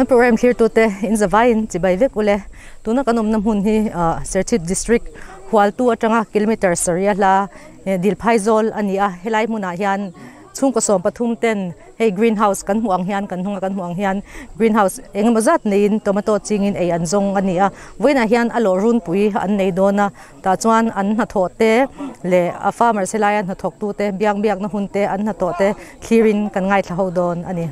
Kan program thlirtute in zavaiin chibai vek ule. Tuna kan awmna hmun hi Serchhip District Hualtu atanga kilometre sarih a hla Dilphaizawl a ni a. Helai hmunah hian chhungkaw 13 ten hei green house kan hmuh ang hian kan hnunga kan hmuh ang hian green house eng emaw zat neiin tomato chingin ei an zawng a ni a. Vawiinah hian a lawh runpui an nei dawn a, tah chuan an hnathawh te leh a farmers helaia hnathawk tu te biak biakna hun te an hnathawh te thlirin kan ngaithla ho dawn a ni.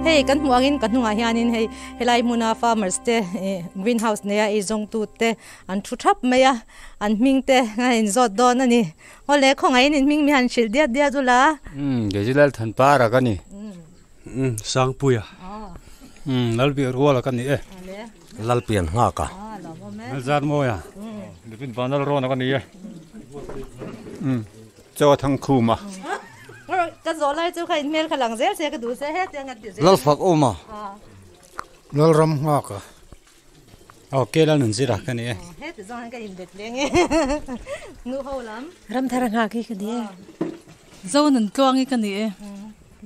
Hei kan hmuh angin ka hnungah hianin hei helai hmuna farmers te ih green house neia eizawngtu te an thu thap mai a an hming te a inzawt dawn a ni. Awle khawngaihin in hming mi han hrilh diat diat ula. Umm Gejilal Thanpara ka ni. Umm Sangpuia. Umm Lalbiak Ruala ka ni e. Lalpian nghak a. Lalzarmawia. David Vanlalrawna ka ni e. Umm Chaw Thangkhuma. Ka zawh lai chu kha in hmel kha lang zel se ka duh se hetiang a ti zel. Lalfak awma. Lalram nghak a. Aw Kela Nunzira ka ni e. Heti zawng hian ka inbet leng e. Nu ho lam. Ramthar nghak hi ka ni e. Zo Nuntluang hi ka ni e.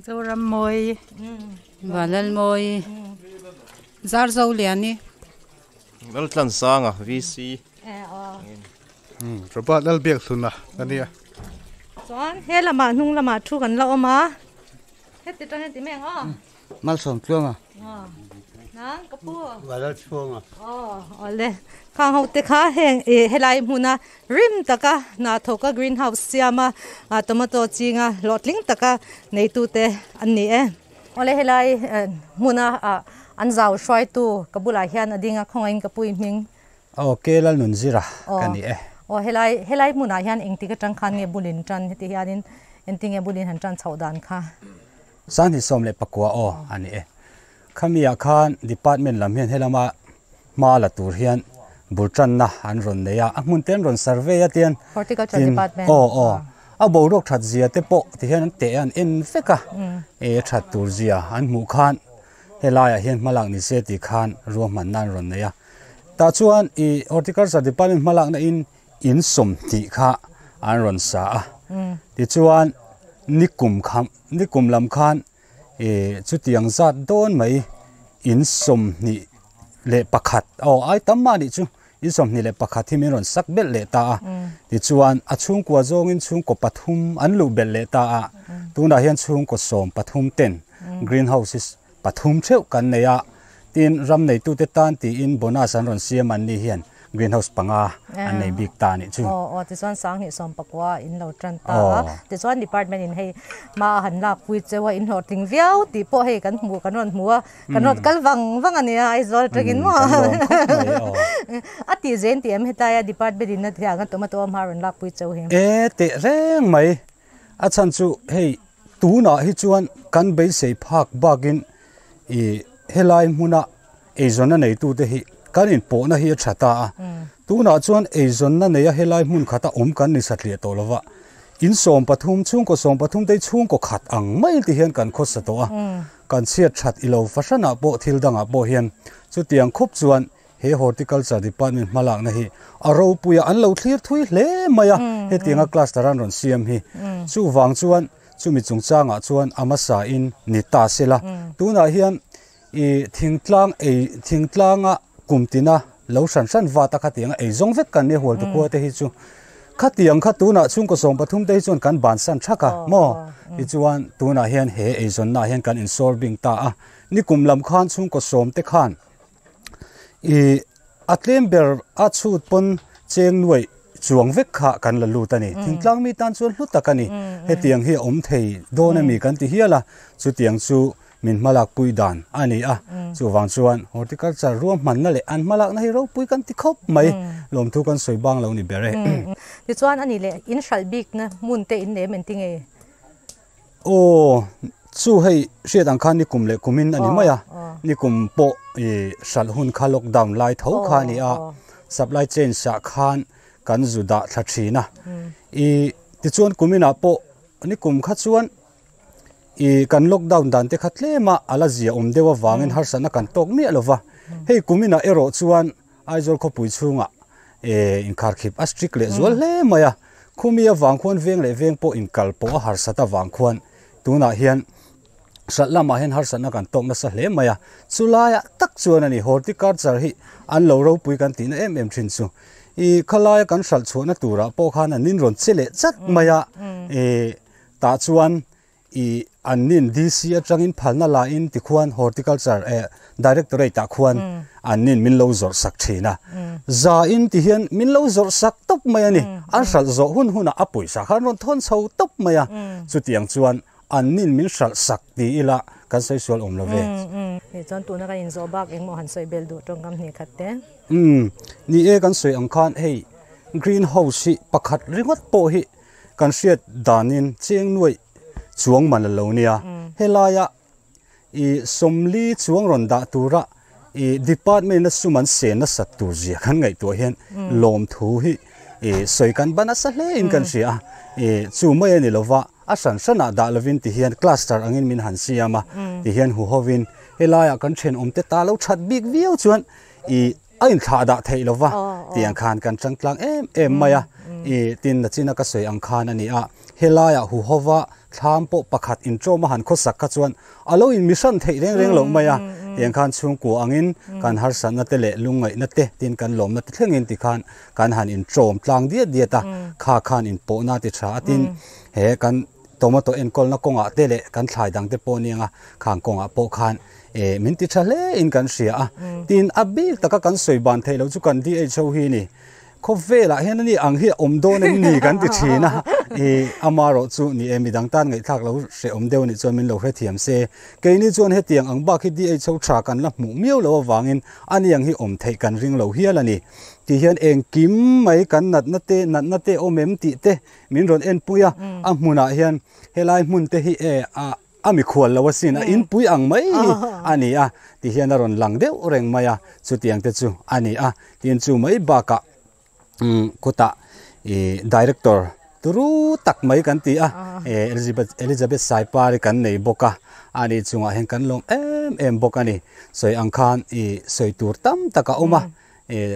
Zoram Mawi. Vanlal Mawi. Zarzo Liani. Laltlansanga, VC. Robert Lalbiakhluna ka ni a. Chuan he lamah hnung lamah thu kan la awm a. Heti tang heti mai ang aw. Malsawm tluanga. Nang ka pu. Valal chhuanga. Aw awle. Khang ho te kha heng ih helai hmuna rim taka hna thawka green house siama tomato chinga hlawhtling taka neitu te an ni e. Awle helai hmuna an zau hruaitu ka bulah hian a ding a khawngaihin ka pui hming. Aw Kelal Nunzira ka ni e. Aw helai helai hmunah hian engtik atang khan nge bulin tan heti hianin engtinge bulin han tan chhoh dan kha. 2019 aw a ni e. Khamiah khan department lam hian helama hma la tur hian bul tanna an rawn nei a, a hmun te an rawn survey a tian Horticulture department aw aw a boruak that zia te pawh ti hian an teh a an en vek a, e that tur zia an hmuh khan helaiah hian hmalak ni se tih khan ruahmanna an rawn nei a. Tah chuan ih horticulture department hmalakna in in 20 kha an rawn sa a, tichuan nikum kha nikum lam khan ih chutiang zat dawn mai in 21 aw ai tam mah nih chu in 21 hi min rawn sak belh leh ta a, tichuan a chhungkua zawngin chhungkaw pathum an luh belh leh ta a, tunah hian chhungkaw 13 ten green house hi pathum theuh kan nei a, tin ram neitute tan tiin bonus an rawn siam an ni hian green house panga an nei bik ta anih chu. Aw aw tichuan 2019 in lo tan ta a, tichuan department in hei hma a han lak pui cheu a in hlawhtling viau tih pawh hei kan hmuh kan rawn hmu a, kan rawn kal vang vang a nia Aizawl atangin maw a tih zen tih em hetaia department in a thiang a tomato a hma rawn lak pui cheu hi. E teh reng mai a chhan chu hei tunah hi chuan kan beisei phak bakin ih helai hmuna eizawnna neitute hi kan inpawhna hi a tha ta a, tunah chuan eizawnna neia helai hmun khata awm kan ni satliah tawh lova, in 13 chhungkaw 13 te hi chhungkaw khat ang mai ti hian kan khawsa tawh a, kan chhiat that ilo fahranah pawh thil dangah pawh hian chutiang khawp chuan he horticulture department hmalakna hi a ropui a, an lo thlir thui hle mai a, hetianga cluster an rawn siam hi chuvang chuan chumi chungchangah chuan a hmasa in ni ta sela, tunah hian ih thingtlang ei thingtlanga kum tina lo hran hran vat a khatianga ei zawng vek kan nia hual tu khua te hi chu khatiang kha tunah chhungkaw 13 te hi chuan kan bansan thak a maw tichuan tunah hian he eizawnna ah hian kan insawr bing ta a nikum lam khan chhungkaw 10 te khan ih a tlem ber a chhut pawn cheng nuaih chuang vek kha kan la lut a ni thingtlang mi tan chuan hlu tak a ni hetiang hi a awm thei dawn a mi kan ti hial a chutiang chu. min hmalak pui dan a ni a. Chuvang chuan horticulture ruahmanna leh an hmalakna hi ropui kan ti khawp mai. Lawmthu kan sawi bang lo ni ber e. Tichuan a ni leh in hralh bikna hmun te in lem engti nge? Aw, chu hei hriat ang khan nikum leh kumin a ni mai a, nikum pawh i hralh hun kha lockdown lai tho kha a ni a, supply chain ah khan kan zu dah thla thin a, i tichuan kuminah pawh nikum kha chuan i kan lockdown dan te kha tlem a a la zia awm deuh avangin harsatna kan tawk miah lo va, hei kuminah erawh chuan Aizawl khawpui chhungah inkharkhip a strict leh zual hle mai a, khumi avang khuan veng leh veng pawh inkal pawh a harsat avang khuan tunah hian hralh lamah hian harsatna kan tawk nasa hle mai a, chulaiah tak chuan a ni horticulture hi an lo ropui kan tihna em em thin chu. I khalaia kan hralh chhuahna turah pawh khan an inrawn che leh chat mai a, tah chuan I an nin DC atangin phalna la in tikhuan Horticulture eh Directorate ah khuan an nin min lo zawrh sak thin a. Za in ti hian min lo zawrh sak tawp mai a ni. An hralh zawh hun hunah a pawisa kha an rawn thawn chho tawp mai a. Chutiang chuan an nin min hralh sak ti ila kan sawi sual awm lo ve. Nih chuan tuna kan inzawh bak engmaw han sawi bel duh tawngkam hnih khat te. Umm ni e kan sawi ang khan hei green house hi pakhat ringawt pawh hi Kan hriat danin cheng nuaih chuang man a lo nia. Helaia i sawmli chuang rawn dah tura i department a sum an se nasat tur zia kan ngaihtuah hian lawmthu hi i sawi kan ban nasa hle in kan hria a. I chu mai a ni lova a hran hranah dah lovin ti hian cluster angin min han siam a ti hian huhovin helaiah kan thenawmte ta lo that bik viau chuan i A inthlah dah theih lo va tiang khan kan chang tlang em em mai a, i tin nachina ka sawi ang khan a ni a, helaiah huhova thlam pawh pakhat intawm a han khawsak kha chuan a lo in mihran theih reng reng loh mai a, tiang khan chhungkua angin kan harsatna te leh lungngaihna te tin kan lawmna te thlengin tikhan kan han intawm tlang diat diat a, kha khan inpawhna ti tha a tin he kan tomato enkawlna kawngah te leh kan thlai dang te pawh aniang a, khang kawngah pawh khan Eh, min ti tha hle in kan hria a. Tin, a bik taka kan sawi ban theih loh chu kan DHO hi ni. Khawvelah hian ani ang hi a awm dawn em ni kan ti thin a. Eh, amarawh chu ni e, midang tan ngaihthlak lo hrehawm deuh anih chuan min lo hrethiam se. Keini chuan hetiang ang bak hi DHO tha kan la hmuh miau loh avangin ani ang hi awm theih kan ring lo hial a ni. Ti hian engkim mai kan natna te, natna te awm em tih te min rawn enpui a. A hmunah hian helai hmun te hi e a. A mikhual lo asin, a inpui ang mai hi a ni a, ti hian a rawn lang deuh reng mai a, chutiang te chu a ni a. Tin chu mai bakah khutah ih director turu tak mai kan ti a, Elizabeth Saipari kan nei bawk a, a ni chungah hian kan lawm em em bawk a ni. Sawi ang khan ih sawi tur tam tak a awm a,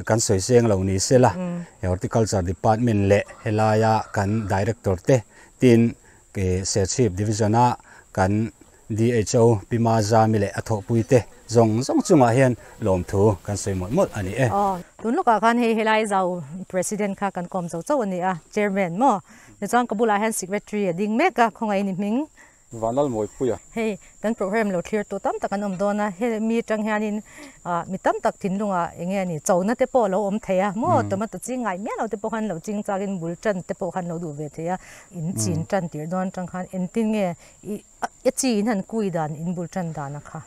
kan sawi seng lo ni sela, Horticulture Department leh helaia kan director te tin Ke Serchhip Division-a kan DHO Pi Mazami leh a thawhpuite zawng zawng chungah hian lawmthu kan sawi mawlh mawlh a ni e. Aw, tun lawkah khan hei helai zau President kha kan kawm zo chauh a ni a, Chairman maw? Tichuan ka bulah hian Secretary a ding mek a, khawngaih ni hming. Vanlalmawipuia. Hei kan program lo thlir tu tam tak an awm dawn a, he mi atang hianin mi tam tak thinlungah eng nge ni chona te pawh a lo awm thei a, maw tomato ching ngai miah lo te pawh khan lo ching chakin bul tan te pawh khan lo duh ve thei a, in chin tan tirh dawn atang khan engtin nge i a chi in han kui dan in bul tan dan a kha.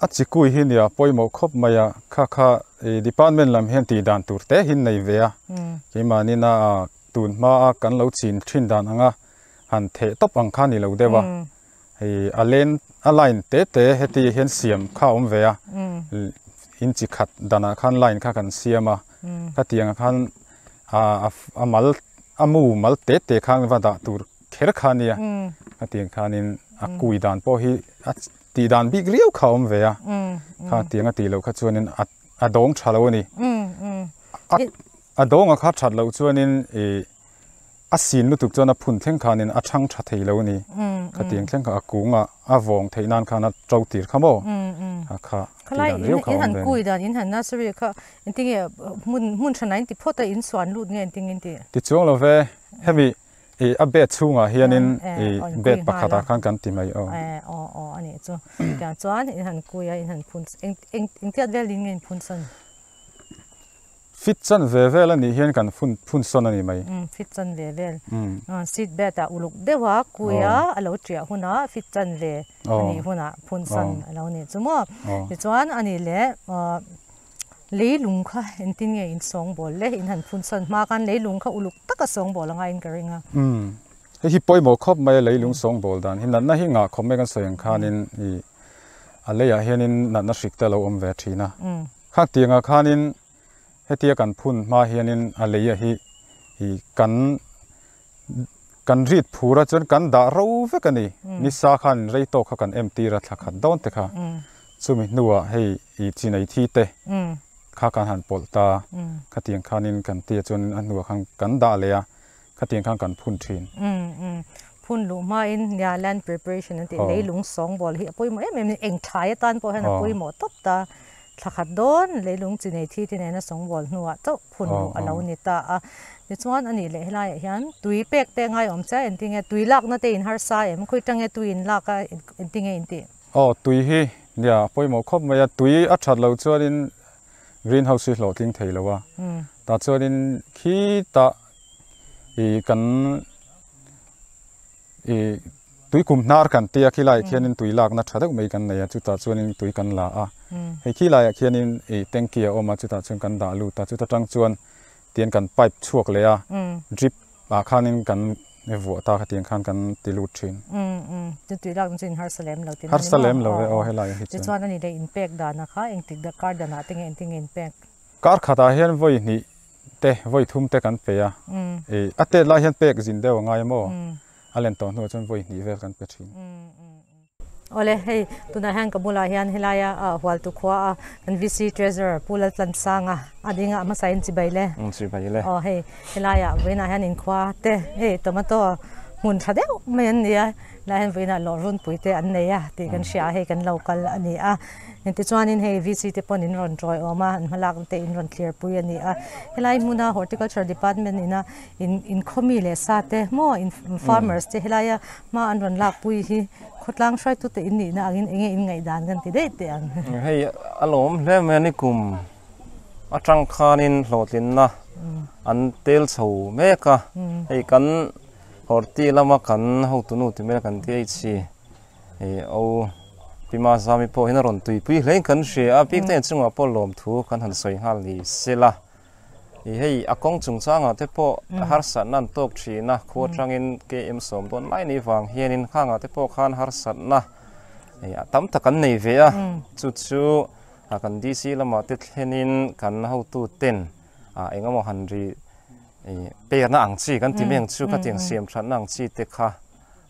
A chi kui hi nia pawimawh khawp mai a, kha kha i department lam hian tih dan tur te hi nei ve a, keimahni na tun hma a kan lo chin thin dan anga han theh tawp ang kha ni lo deuh a, hei a len a line te te heti hian siam kha a awm ve a, inchi khat danah khan line kha kan siam a, khatiang ah khan a mal a mu mal te te khan va dah tur kher kha a nia, khatiang khanin a kui dan pawh hi a tih dan bik riau kha a awm ve a, khatiang a tih loh kha chuanin a dawng tha lo a ni, a dawnga kha that loh chuanin ih. A sin lutuk chuan a phun thleng khanin a chhang tha thei lo a ni. Khatiang thleng kha a kungah a vawng theih nan khan a to tir kha maw? A kha tih dan riau kha a awm ve a ni. Khalai in han kui dan in han nursery kha engtinge hmun hmun tha nai in ti phawt a in suan lut nge engtin in ti? Ti chuang lo ve, hemi ih a bed chhungah hianin ih bed pakhatah khan kan ti mai aw. Aw aw a nih chu. Tiang chuan in han kui a in han phun eng eng engtiat vel in nge in phun san? Fit chan ve vel a nih hian kan phun phun sawn a ni mai. Umm fit chan ve vel. Seed bed ah uluk deuh a kui a a lo tiah hunah fit chan ve a nih hunah phun sawn a lo nih chu maw. Tichuan a nih leh leilung kha engtin nge in sawngbawl le in han phun sawn hma khan leilung kha uluk taka sawngbawl a ngaiin ka ring a. Umm hei hi pawimawh khawp mai a leilung sawngbawl dan hi natna hi ngah khawp mai kan sawi ang khanin ih a leiah hianin natna hrik te a lo awm ve thin a. Khang tiangah khanin hetia kan phun hma hianin a leia hi ih kan kan rit phur a chuan kan dah ro vek a ni. Nisa khan rei tawk kha kan em tir a thla khat dawn te kha. Chumi hnuah hei ih chinei thi te kha kan han pawlh ta. Khatiang khanin kan tia chuan a hnuah khan kan dah leh a, khatiang khan kan phun thin. Phun luh hmain nia land preparation an tih leilung sawngbawl hi a pawimawh em em eng thlai atan pawh hian a pawimawh tawp ta. Thla khat dawn leilung chi nei thi te nena sawngbawl hnuah chauh phun luh a lo ni ta a. Tichuan a nih leh helaiah hian tui pek te ngai awm chiah engtinge tui lakna te in harsa em khawi tange tui in lak a engtinge in tih? Aw tui hi nia a pawimawh khawp mai a, tui a that loh chuanin greenhouse hi hlawhtling thei lo a, tah chuanin khitah ih kan ih tui kum hnar kan tia khi laiah khianin tui lakna tha deuh mai kan nei a chutah chuanin tui kan la a hei khi laiah khianin ih tanky a awm a chutah chuan kan dah lut a chuta tang chuan tian kan pipe chhuak leh a drip ah khanin kan vuah ta khatiang khan kan ti lut thin. Tui lak chu in harsa lem lo tih harsa lem lo e aw helai hi chuan. Tichuan ani leh in pek dan a kha engtik kar danah te nge engtin nge in pek? Kar khatah hian vawi hnih te vawi thum te kan pe a ih a tet lai hian pek zin deuh a ngai maw a len tawh hnuah chuan vawi hnih vel kan pe thin. Awle hei tunah hian ka bulah hian helaia Hualtu khua a kan VC Treasurer Pu Laltlansanga a ding a hmasa in chibai le. Chibai le. Aw hei helaia vawiinah hian inkhua te hei tomato hmun tha deuh mai an ni a helaiah hian vawiinah lawh runpui te an nei a tih kan hria a hei kan lo kal a ni a. Tichuanin hei VC te pawn in rawn tawi awm a, an hmalakna te in rawn thlir pui a ni a. Helai hmuna Horticulture Department ina in inkhawmi leh sa te maw in farmers te helaia hma an rawn lak pui hi khawtlang hruaitu te in nihna angin enge in ngaihdan kan ti daih teh ang. Hei a lawm hle mai a ni kum atang khanin hlawhtlinna an tel chho mek a, hei kan horti lama kan hotunu ti mai kan THC Aw, Pi Mazami pawh hian a rawn tuipui hlein kan hria a, bik te chungah pawh lawmthu kan han sawi nghal ni sela. I hei a kawng chungchangah te pawh harsatna an tawk thin a, khua atangin KM 10 dawn lai ni vang hianin khangah te pawh khan harsatna a tam tak an nei ve a, chu chu kan DC lamah te thlenin kan hotu ten engemaw han ri perna ang chi kan ti mai ang chu khatiang siam thatna ang chi te kha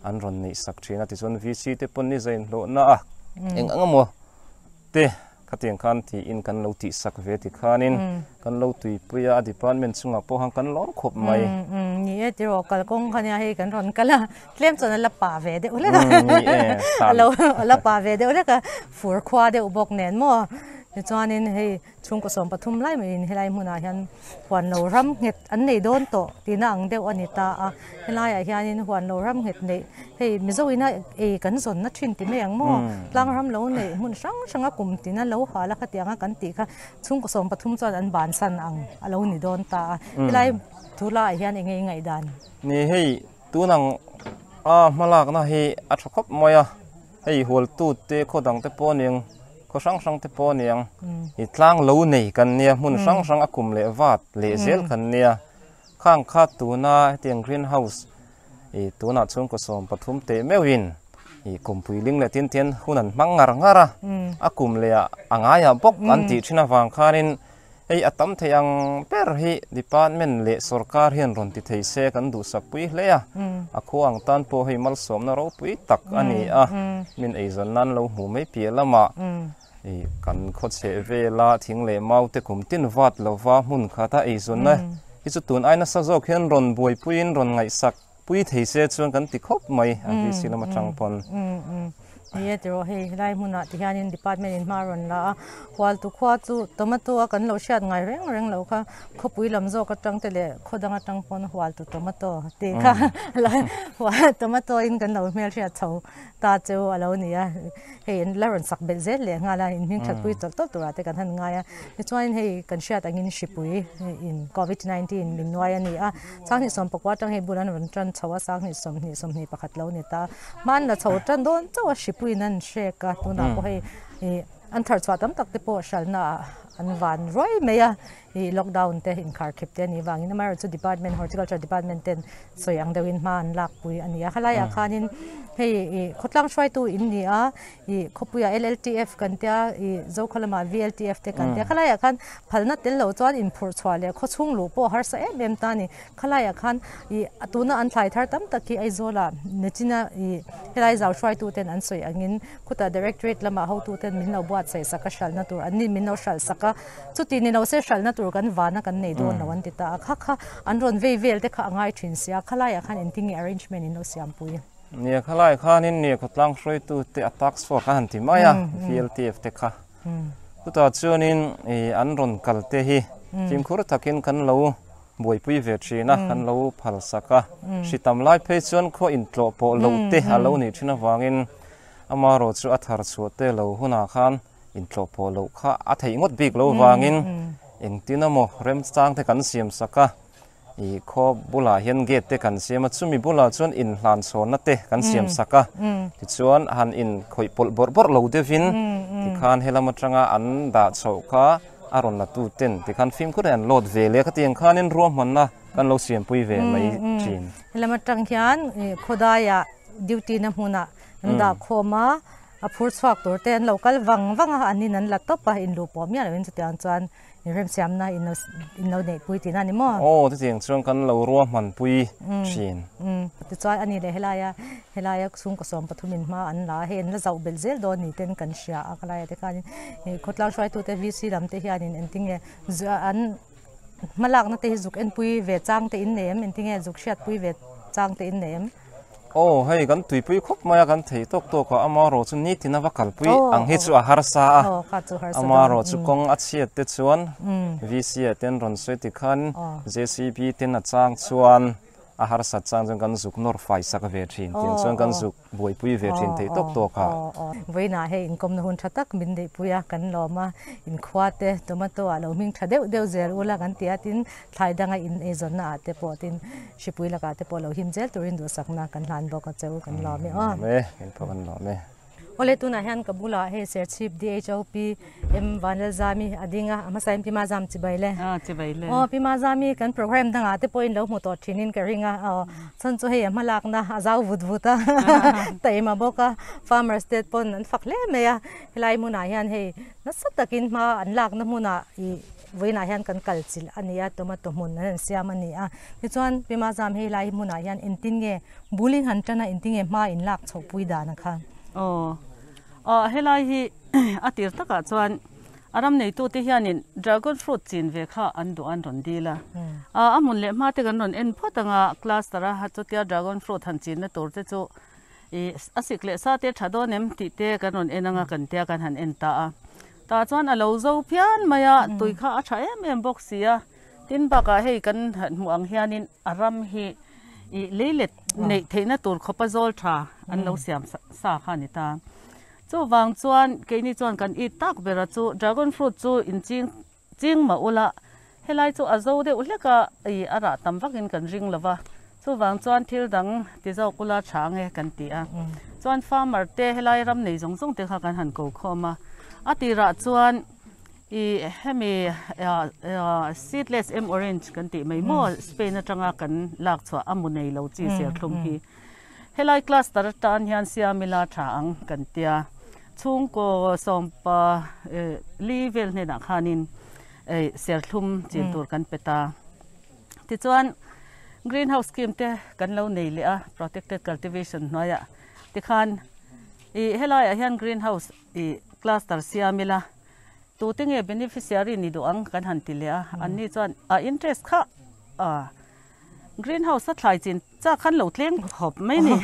an rawn neih sak thin a tichuan VC te pawn ni zain hlawhna a eng ang emaw te khatiang khan tiin kan lo tih sak ve ti khanin kan lo tuipui a department chungah pawh khan kan lawm khawp mai. Ni e tiraw kalkawng kha nia hei kan rawn kal a tlem chuan a la pah ve deuh hlek a a lo a la pah ve deuh hlek a fur khua deuh bawk nen maw tichuanin hei Chhungkaw 13 lai maiin helai hmunah hian huan lo ram nghet an nei dawn tawh tihna ang deuh a ni ta a, helaiah hianin huan lo ram nghet neih hei Mizo ina ei kan zawnna thin ti mai ang maw tlang ram lo neih hmun hrang hranga kum tina lo hal a khatianga kan tih kha chhungkaw 13 chuan an bansan ang a lo ni dawn ta a, helai thu laiah hian eng nge i ngaihdan? Ni hei tunang a hmalakna hi a tha khawp mai a. Hei hualtute khaw dang te pawh aniang, khaw hrang hrang te pawh aniang, i tlang lo nei kan nia, hmun hrang hrang a kum leh vat leh zel kan nia. Khang kha tuna hetiang green house i tunah chuan kaw 13 teh meuhin i kumpui ling leh tin tian hun an hmang ngar ngar a, a kum leh ah a ngaiah bawk an tih thin avang khanin Hei a tam thei ang ber hi department leh sorkar hian rawn ti thei se kan duhsak pui hle a, a khua ang tan pawh hei malsawmna ropui tak a ni a, min eizawn nan lo hmuh mai piah lamah kan khawchheh vela thing leh mau te kum tin vat lova hmun khata eizawnna hi chu tun ai nasa zawk hian rawn buaipuiin rawn ngaihsak pui thei se chuan kan ti khawp mai a VC lam atang pawn. Ni e tiraw hei helai hmunah ti hianin department in hma a rawn la a, Hualtu khua chu tomato a kan lo hriat ngai reng reng lo kha khawpui lam zawk atang te leh khaw dang atang pawn Hualtu tomato tih kha tomato in kan lo hmelhriat chho ta chu a lo ni a, hei an la rawn sak belh zel leh nghal a, in hming that pui tawlh tawlh turah te kan han ngai a, tichuanin hei kan hriat angin hripui in covid 19 min nuai a ni a, Sanghnih sawmpakua atang hei bul an rawn tan chho a, sanghnih sawmhnih sawmhnih pakhat lo ni ta, hman la chho tan dawn chauh a hripuiin an hrek a, tunah pawh hei ih an thar chhuah tam tak te pawh hralhna ah an van ruai mai a, ih lockdown te inkhar khep te a nih vangin amaherawhchu department horticulture department ten sawi ang deuhin hma an lakpui a ni a, helaiah khanin hei ih khawtlang hruaitu in ni a. Ih khawpuiah LLTF kan tia, ih Zokhaw lamah VLTF te kan tia. Khalaiah khan phalna tel lo chuan inphurh chhuah leh khawchhung luh pawh harsa em em ta a ni. Khalaiah khan ih tuna an thlai thar tam tak hi Aizawlah Nechina ih helai zau hruaitu ten an sawi angin khutah Directorate lamah hotu ten min lo buatsaih sak a hralhna tur an ni min lo hralh sak a. Chuti ni lo se hralhna tur kan vana kan nei dawn lo an ti ta a. Kha kha an rawn vei vel te kha a ngai thin sia. Khalaiah khan engtin nge arrangement in lo siampui? Nia khalai khanin nia khawtlang hruaitute a task force kha han ti mai a, VLTF te kha. Chutah chuanin an rawn kal te hi fimkhur takin kan lo buaipui ve thin a, kan lo phal sak a. Hri tam lai phei chuan khaw intlawh pawh loh te a lo nih thin avangin amaherawh chu a thar chhuah te lo hunah khan intlawh pawh loh kha a theih ngawt bik lo vangin engtin emaw remchang te kan siam sak a. I khaw bulah hian gate te kan siam a, chumi bulah chuan inhlan chhawnna te kan siam sak a, tichuan han in khawih pawlh bawrh bawrh lo deuhin tikhan helam atanga an dah chhoh kha a rawn la tu ten tikhan fimkhur hi an load ve leh a, khatiang khanin ruahmanna kan lo siampui ve mai thin. Helam atang hian khawdaiah duty na hmunah an dah khawm a, a phur chhuak tur te an lo kal vang vang a, an in an la tawp a, inluh pawh miah loin chutiang chuan Remsiamna in lo in lo neihpui tihna a ni maw? Aw, chutiang chuan kan lo ruahmanpui thin. Tichuan a ni leh helaia helaia chhungkaw 13 in hma an la a, hei an la zauh belh zel dawn ni ten kan hria a, khalaia te khanin khawtlang hruaitute VC lam te hianin engtinge an hmalakna te hi zuk enpui ve chang te in nei em? Engtinge zuk hriatpui ve chang te in nei em? Aw, hei kan tuipui khawp mai a, kan thei tawk tawk a, amaherawh chu nitin a va kalpui ang hi chu a harsa a, amaherawh chu kawng a chhiat te chuan VC ah te an rawn sawi tikhan JCB ten a chang chuan a harsat chang chuan kan zuk nawr fai sak ve thin tiang chuan kan zuk buaipui ve thin thei tawk tawk a. Vawiinah hei inkawmna hun tha tak min neihpui a, kan lawm a, inkhua te tomato ah lo hming tha deuh deuh zel ula kan ti a, tin thlai danga in eizawnna ah te pawh tin Hripui lakah te pawh lo him zel turin duhsakna kan hlan bawk a cheu kan lawm e aw. Lawm e, kan pawh kan lawm e. Awle tunah hian ka bulah hei Serchhip DHOP M Vanlalzami a ding a, a hmasain Pi Mazam chibai le. Aw chibai le. Aw Pi Mazami kan program dangah te pawhin lo hmu tawh thinin ka ring a, aw chhan chu hei a hmalakna a zau vut vut a, taima bawk a, farmers te pawn an fak hle mai a, helai hmunah hian hei nasa takin hma an lakna hmunah ih Vawiinah hian kan kal chilh a ni a, tomato hmun an rawn siam a ni a. Tichuan Pima Zam hei lai hmunah hian engtin nge bul in han tan a, engtin nge hma in lak chhoh pui dan a kha? Aw, aw helai hi a tir takah chuan a ram neitute hianin dragon fruit chin ve kha an duh an rawn dil a. A hmun leh hma te kan rawn en phawt ang a, cluster a chutia dragon fruit han chinna tur te chu ih a sik leh sa te tha dawn em tih te kan rawn en ang a kan tia kan han en ta a. Tah chuan a lo zo phian mai a, tui kha a tha em em bawk si a. Tin bakah hei kan hmuh ang hianin a ram hi ih leilet neih theihna tur khawpa zawl tha an lo siam sa kha a ni ta. Chuvang chuan keini chuan kan it tak bera chu dragon fruit chu in ching ching mah ula helai chu a zo deuh hlek a ih a rah tam vakin kan ring lo va. Chuvang chuan thil dang ti zawk ula tha ang e kan ti a. Chuan farmer te helai ram nei zawng zawng te kha kan han ko khawm a. A tirah chuan ih hemi seedless em orange kan tih mai maw Spain atanga kan lak chhuah a mu nei lo chi serthlum hi helai cluster atan hian siam ila tha ang kan tia. Chhungkaw sawmpa li vel hnenah khanin serthlum chin tur kan pe ta. Tichuan, greenhouse scheme te kan lo nei leh a, protected cultivation hnuaiah tikhan ih helaiah hian greenhouse ih cluster siam ila tute nge beneficiary ni duh ang kan han ti leh a, anni chuan a interest kha ah Greenhouse a thlai chin chak khan lo tleng khawp mai ni.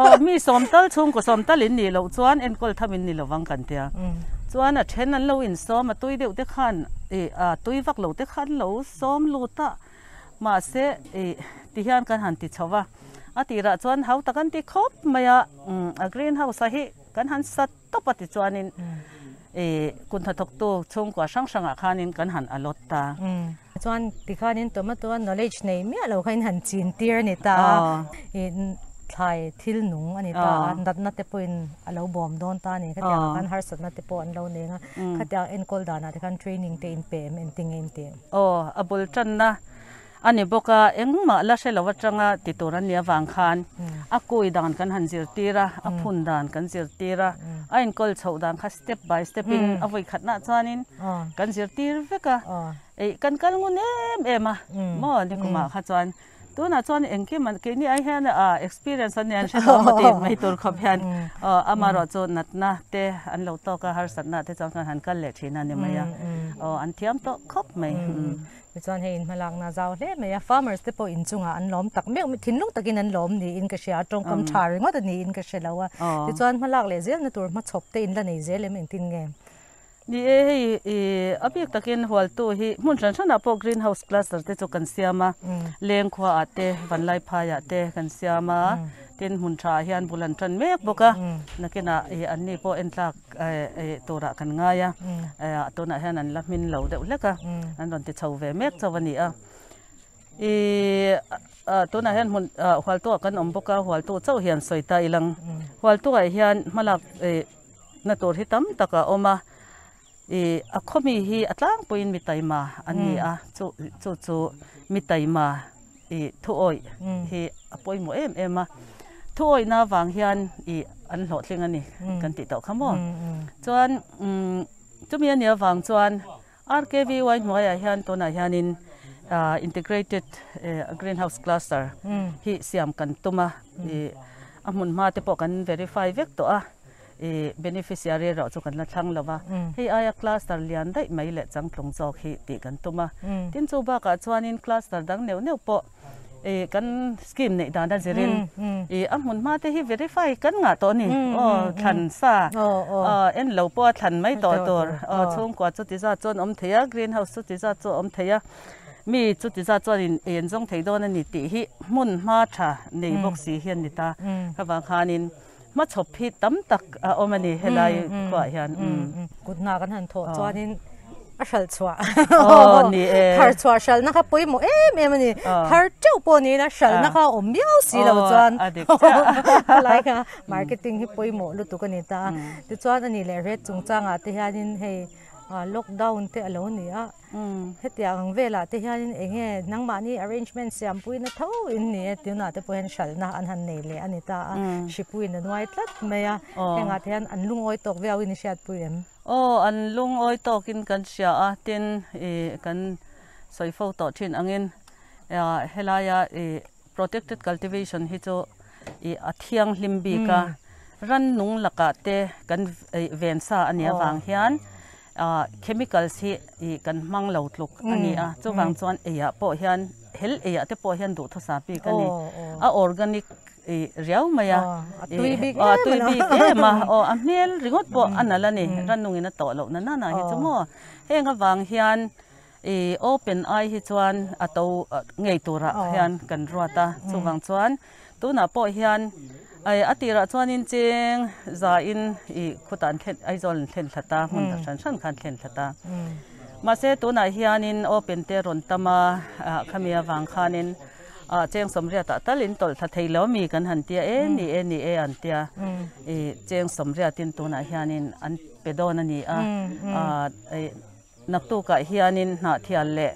Aw mi sawm tal chhungkaw sawm tal in nih loh chuan enkawl tham in ni lovang kan tia. Chuan a then an lo insawm a tui deuh te khan ih a tui vak lo te khan lo sawm lut a mahse ih ti hian kan han ti chho va. A tirah chuan hau tak an ti khawp mai a a greenhouse a hi kan han sat tawp a ti chuanin ih kut hnathawktu chhungkua hrang hrangah khanin kan han allot ta. Chuan tikhanin tomato a knowledge nei miah lo kha in han chin tir a ni ta a, ih thlai thil nung a ni ta a, natna te pawhin a lo bawm dawn ta a ni. Khatiang ah khan harsatna te pawh an lo nei ang a, khatiang enkawl danah te khan training te in pe em engtin nge in tih? Aw, a bul tanna A ni bawk a, engmah la hre lo atanga ti tur an nih avang khan a kui dan kan han zirtir a, a phun dan kan zirtir a, a inkawl chhoh dan kha step by step in a vawi khatnah chuanin kan zirtir vek a, eih kan kal ngun em em a maw nikumah kha chuan tunah chuan engkim an keini ai hian a experience an nia an hre tawh maw tih mai tur khawp hian aw amaherawhchu natna te an lo tawk a, harsatna te chuan kan han kal leh thin a ni mai a, aw an thiam tawh khawp mai. Tichuan hei inhmalakna zau hle mai a, farmers te pawh inchungah an lawm tak meuh, thinlung takin an lawm niin ka hria a, tawngkam tha ringawt a niin ka hre lo a. Tichuan hmalak leh zelna tur hmachhawp te in la nei zel em engtin nge? Ni e, hei i a bik takin Hualtu hi hmun hran hranah pawh green house cluster te chu kan siam a, Lengkhuaah te, Vanlaiphaiah te kan siam a, tin hmun thaah hian bul an tan mek bawk a, nakinah i anni pawh entlak turah kan ngai a, tunah hian an la hmin lo deuh hlek a, an rawn ti chho ve mek chauh a ni a. Ih tunah hian hmun Hualtuah kan awm bawk a, Hualtu chauh hian sawi ta ilang. Hualtuah hian hmalak na tur hi tam tak a awm a, ih a khawmi hi a tlangpuiin mi taima an ni a, chu chu chu mi taima ih thuawih hi a pawimawh em em a, thuawihna avang hian ih an hlawhtling a ni kan tih tawh kha maw. Chuan umm chumi a nih avang chuan RKVY hnuaiah hian tunah hianin integrated greenhouse cluster hi siam kan tum a, ih a hmun hma te pawh kan verify vek tawh a. I beneficiary erawh chu kan la thlang lo va, hei aia cluster lian daih mai leh changtlung zawk hi tih kan tum a. Tin chu bakah chuanin cluster dang neuh neuh pawh i kan scheme neih dan a zirin i a hmun hma te hi verify kan ngah tawh a ni. Aw thlan sa en lo pawh a thlan mai tawh tur aw chhungkua chuti zat chuan awm thei a, green house chuti zat chu a awm thei a, mi chuti zat chuan in en zawng thei dawn a ni tih hi hmun hma tha nei bawk si hi a ni ta. Khavang khanin Hmachhawp hi tam tak a awm a ni helai khuaah hian. Kut hna kan han thawh chuanin a hralh chhuah thar chhuah hralhna kha pawimawh em em a ni. Thar teuh pawh niin a hralhna kha a awm miau si lo chuan helai kha marketing hi pawimawh lutuk a ni ta a. Tichuan a nih leh rate chungchangah te hianin hei lockdown te a lo ni a. Hetiang ang velah te hianin eng nge nangmahni arrangement siampuina tho in ni e tunah te pawh hian hralhna an han nei leh a ni ta a, hripuiin a nuai tlat mai a, hengah te hian an lungawi tawk viauin i hriatpui em? Aw, an lungawi tawkin kan hria a, tin ih kan sawi fo tawh thin angin helaia ih protected cultivation hi chu ih a thianghlim bik a, rannung lakah te kan ven sa a nih avang hian Chemicals hi ih kan hmang lo tluk a ni a, chuvang chuan eiah pawh hian hel eiah te pawh hian duhthusah bik a ni. A organic ih riau mai a, a tui bik em a, aw a hmel ringawt pawh a nalh a ni, rannungin a tawh loh na nana hi chu maw. Heng avang hian ih open ai hi chuan a to ngei turah hian kan ruat a, chuvang chuan Tunah pawh hian a tirah chuanin cheng zain ih khutah an thlen Aizawl an thlen thlat a, hmun hran hran kha an thlen thlat a. Mahse tunah hianin open te rawn tam a, khami avang khanin cheng sawmriatah tal in tawlh thla thei lo ami kan han tia e ni e ni e an tia ih cheng sawmriatin tunah hianin an pe dawn a ni a, Naktukah hianin Hnahthial leh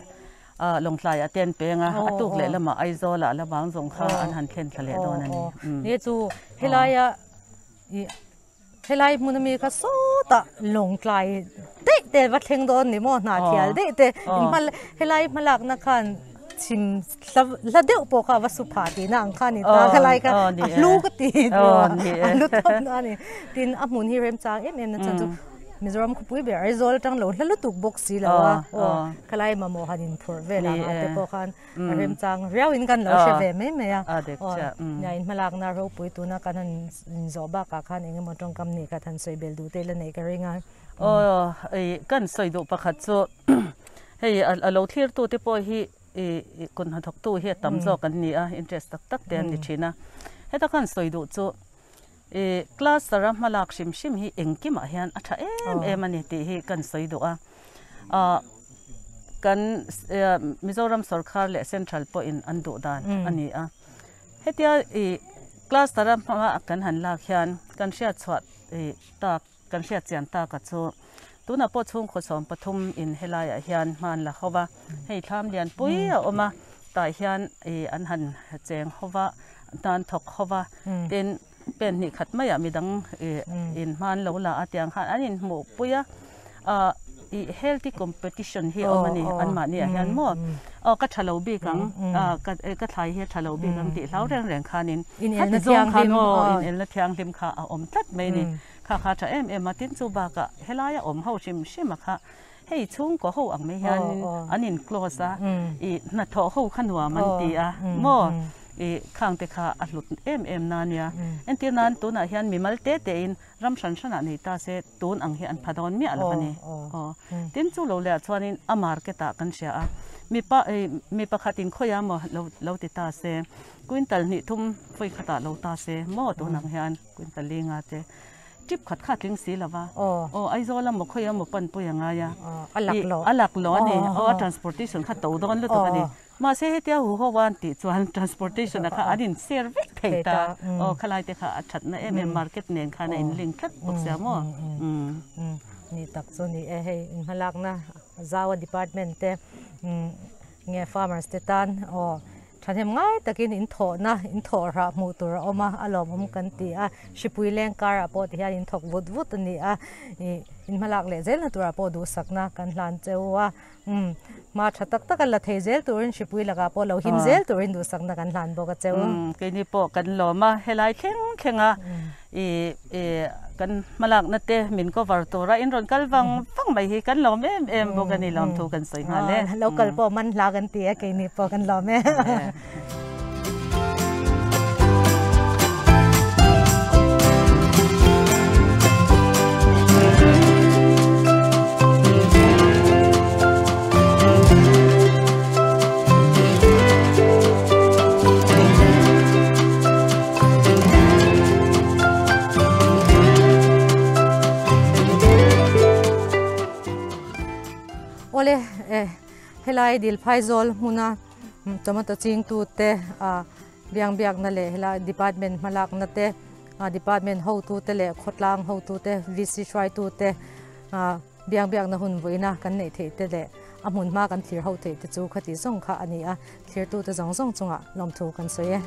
Lawngtlaiah te an peng a, a tuk leh lamah Aizawlah la vang zawng kha an han thlen thla leh dawn a ni. Ni chu helaia ih helai hmun ami kha sawtah Lawngtlai daih te va thleng dawn ni maw Hnahthial daih te helai hmalakna khan chhim hla deuh pawh kha a va su phah tihna ang kha a ni ta helai kha a hlu ka ti a hlu thawp na a ni. Tin a hmun hi remchang em em na chhan chu. Mizoram khawpui ber Aizawl atang lo hla lutuk bawk si lo a, aw khalai mamawh han inphurh vel ang ah te pawh khan a remchang riau in kan lo hre ve mai mai a, aw nia in hmalakna ropui tuna kan han inzawh bakah khan eng emaw tawngkam nih khat han sawi bel duh te la neih ka ring a. Aw kan sawi duh pakhat chu hei a lo thlir tu te pawh hi i kut hnathawk tu hi a tam zawk an ni a, interest tak tak te an ni thin a, heta khan sawi duh chu I cluster a hmalak hrim hrim hi engkimah hian a tha em em a ni tih hi kan sawi duh a. Ah kan Mizoram sorkar leh central pawhin an duh dan a ni a. Hetia i cluster a hmanga kan han lak hian kan hriat chhuah i tak kan hriat chian taka chu tunah pawh chhungkaw 13 in helaiah hian hman la ho va, hei thlam lianpui a awm a, tah hian i an han cheng ho va, tan thawk ho va, tin pen hnih khat maiah midang i in hman lo la a tiang khan an inhmuh pui a, ah i healthy competition hi a awm a ni anmahni ah hian maw aw ka tha lo bik ang ah ka thlai hi a tha lo bik ang tih hlau reng reng khanin khati zawng khan aw inelna thianghlim kha a awm tlat mai a ni. Kha kha tha em em a, tin chu bakah helaia awm ho hrim hrim a kha hei chhungkaw ho ang mai hianin an in close a, i hnathawh ho kha nuam an ti a maw, i khang te kha a hlut em em na nia. Entir nan tunah hian mimal te te in ram hran hranah nei ta se tun ang hi an pha dawn miah lo a ni. Aw tin chu lo leh ah chuanin a market ah kan hria a, mipa i mi pakhat in khawiah maw lo lo ti ta se quintal hnih thum vawi khatah lo ta se maw tunang hian. Quintal linga te trip khat kha tling si lova aw Aizawl a maw khawi a maw pan pui a ngai a a lak lo a ni aw a transportation kha to dawn lutuk a ni mahse hetia hu ho an tih chuan transportation a kha an in share vek thei ta aw khalai te kha a thatna em em market nen khan a in link tlat bawk sia maw ni tak chu ni e hei inhmalakna Zaua department te nge farmers te tan aw Thahnem ngai takin in thawhna, in thawh rah hmuh tur a awm a, a lawmawm kan ti a. Hripui leng karah pawh tihian in thawk vut vut a ni a, ih in hmalak leh zelna turah pawh duhsakna kan hlan cheu a. Umm hma tha tak taka la thei zel turin hripui lakah pawh lo him zel turin duhsakna kan hlan bawk a cheu. Umm keini pawh kan lawm a, helai thleng thleng a ih ih kan hmalakna te min cover tura in rawn kal vang vang mai hi kan lawm em em bawk a ni lawmthu kan sawi nghal e. Lo kal pawh man hla kan ti e keini pawh kan lawm e. Awle eh helai dil phaizawl hmuna tomato chingtu te ah biang biakna leh helai department hmalakna te ah department hotu te leh khawtlang hotu te VC hruaitu te ah biang biakna hun vawiina kan neih theih te leh a hmun hma kan thlir ho theih te chu khati zawng kha a ni a, thlirtute zawng zawng chungah lawmthu kan sawi e.